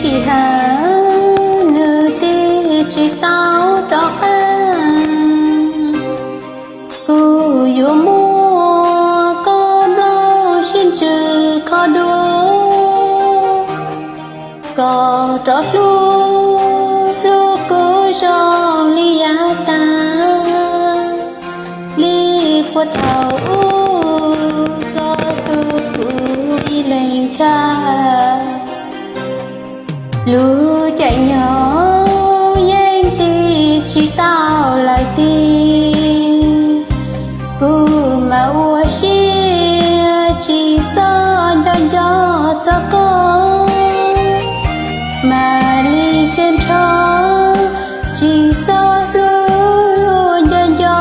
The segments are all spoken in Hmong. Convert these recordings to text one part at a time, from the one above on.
Tsis hais nws tig tsis tau rov qab, kuv yuav muab koj nplooj siab ntsws kho dua, kom rov hlub hlub kuv zoo li yav tas li puag thaum ub koj hlub kuv ib leeg tshaj. Lub caij nyoog yeej tig tsis tau lawm tiag, kuv mas ua siab tsis txhob nco nco txog koj, mam li tseg nrho tsis txhob hlub hlub nco nco.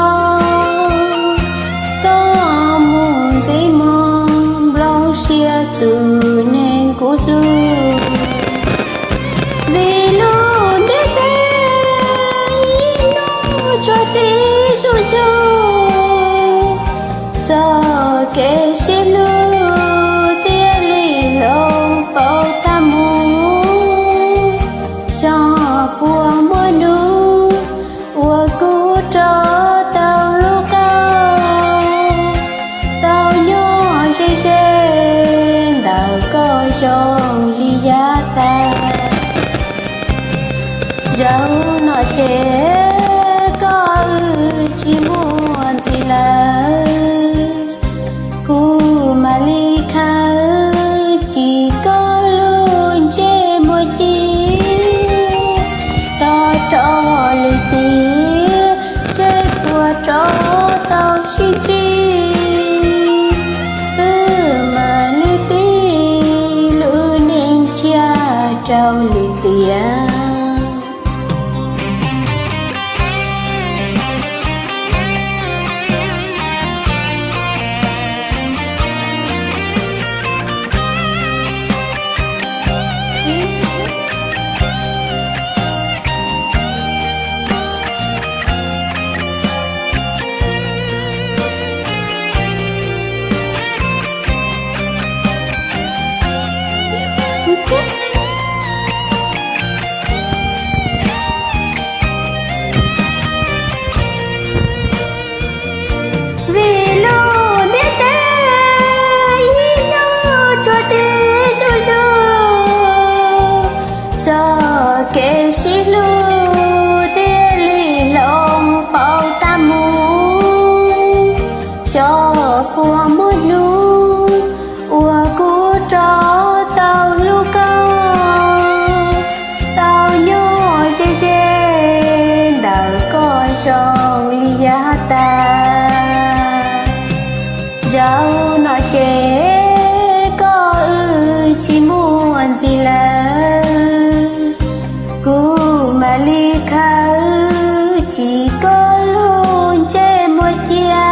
Koj mus ntxiv mus nplooj siab tus neeg kuv hlub. Vim lub ntiaj teb ib hnub tsuas tib zuj zus, txoj kev sib hlub thiaj li hloov pauv tag mus. Xyov puas muaj hnub uas kuv rov tau hlub koj, tau nyob ze ze ntawm koj zoo li yav tas. Zaum no ces koj wb tsis muaj ntxiv lawm, kuv mam li khaws cia koj lub ntsej muag cia, tos rov lwm tiam seb puas rov tau sib ntsib, wb mam li pib lub neej tshiab rau lwm tiam. Vim lub ntiaj teb ib hnub tsuas tib zuj zus, txoj kev sib hlub thiaj li hloov pauv tag mus. Xyov puas muaj hnub uas kuv rov tau hlub koj, tau nyob ze ze ntawm koj zoo li yav tas. Zaum no ces koj wb tsis muaj ntxiv lawm, kuv mam li khaws cia koj lub ntsej muag cia,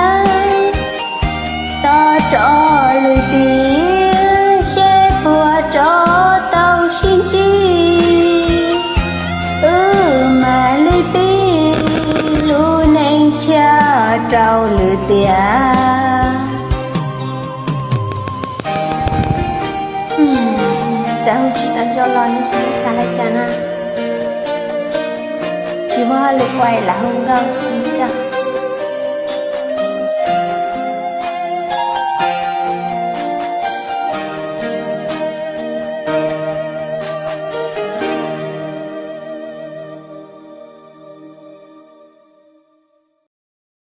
tos rov lwm tiam seb puas rov tau sib ntsib, wb mam li pib lub neej tshiab rau lwm tiam. Txawm hu tsis tau zoo los nej tsis txhob xav li cas na. Tsis muaj hauj lwm ua es lam hu nkauj tsis xav.